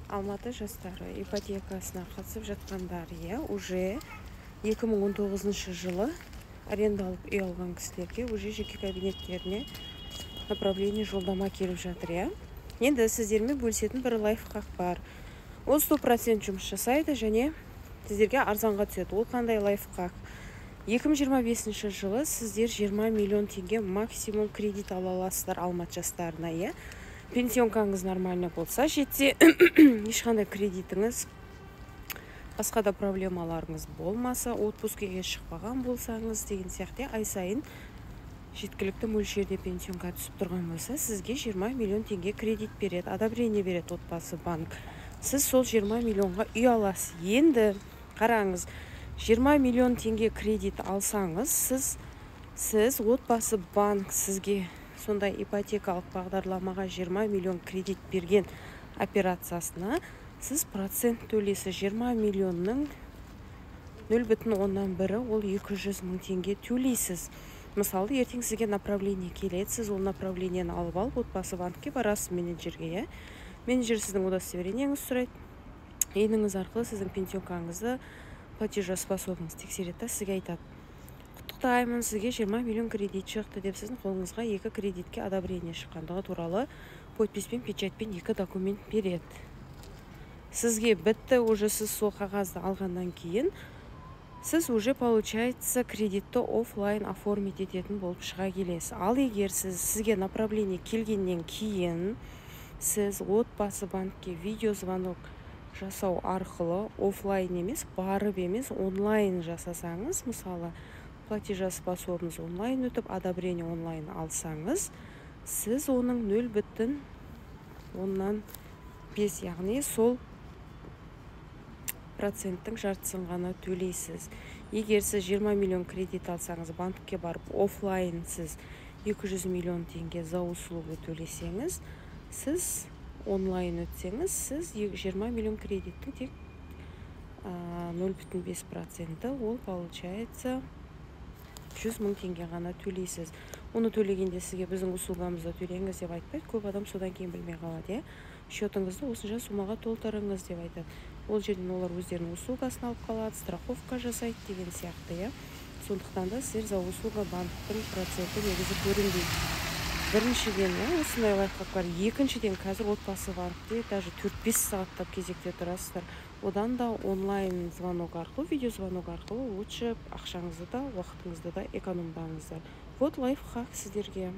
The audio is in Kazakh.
Алматы жастары ипотекасына қатысып жатқандар, иә, уже 2019 жылы аренда алып үй алған кісілерге уже жеке кабинеттеріне направление, жолдама келіп жатыр, иә. Енді сіздермен бөлісетін бір лайфхак бар, ол 100% жұмыс жасайды және сіздерге арзанға түседі. Ол қандай лайфхак? 2025 жылы сіздер 20 миллион теңге максимум кредит ала аласыздар Алматы жастарына, иә. Пенсионкаңыз нормально болса, жетсе, ешқандай кредитіңіз, басқа да проблемаларыңыз болмаса, отпускіге шықпаған болсаңыз деген сияқты, ай сайын жеткілікті мөлшерде пенсионка түсіп тұрған болса, сізге 20 миллион теңге кредит береді, одобрение береді Отбасы банк. Сіз сол 20 миллионға үй аласыз. Енді қараңыз, 20 миллион теңге кредит алсаңыз, сіз Отбасы банк сізге сондай ипотекалық бағдарламаға 20 миллион кредит берген операциясына сіз процент төлейсіз. 20 миллионның 0,1-і, ол 200 мың теңге төлейсіз. Мысалы, ертең сізге направление келеді, сіз ол направлениені алып алып, Отбасы банкке барасыз менеджерге, иә. Менеджер сіздің удостоверениеңізді сұрайды, ИИНіңіз арқылы сіздің пенсионкаңызды, платежеспособность тексереді да, сізге айтады: «Құттықтаймын, сізге 20 миллион кредит шықты», — деп, сіздің қолыңызға екі кредитке одобрение шыққандығы туралы подписпен, печатьпен екі документ береді сізге. Бітті, уже сіз сол қағазды алғаннан кейін сіз уже, получается, кредитті офлайн оформить ететін болып шыға келесіз. Ал егер сізге направление келгеннен кейін сіз Отбасы банкке видеозвонок жасау арқылы, офлайн емес, барып емес, онлайн жасасаңыз, мысалы, платежеспособность онлайн өтіп, одобрение онлайн алсаңыз, сіз оның 0,5, яғни сол проценттің жартысын ғана төлейсіз. Егер сіз 20 миллион кредит алсаңыз, банкке барып офлайн сіз 200 миллион теңге за услугу төлесеңіз, сіз онлайн өтсеңіз, сіз 20 миллион кредиттің тек 0,5 проценті, ол, получается, 100 мың теңге ғана төлейсіз. Оны төлегенде сізге «біздің услугамызды төлеңіз» деп айтпайды. Көп адам содан кейін білмей қалады, иә. «Счетыңызды осынша суммаға толтырыңыз» деп айтады. Ол жерден олар өздерінің услугасын алып қалады, страховка жасайды деген сияқты, иә. Сондықтан да сіздер за услуга банктің проценті негізі көрінбейді. Біріншіден, иә, осындай лайфхак бар. Екіншіден, қазір Отбасы банкте даже 4-5 сағаттап кезекте тұрасыздар. Одан да онлайн звонок арқылы, видеозвонок арқылы лучше, ақшаңызды да, уақытыңызды да экономдаңыздар. Вот лайфхак сіздерге.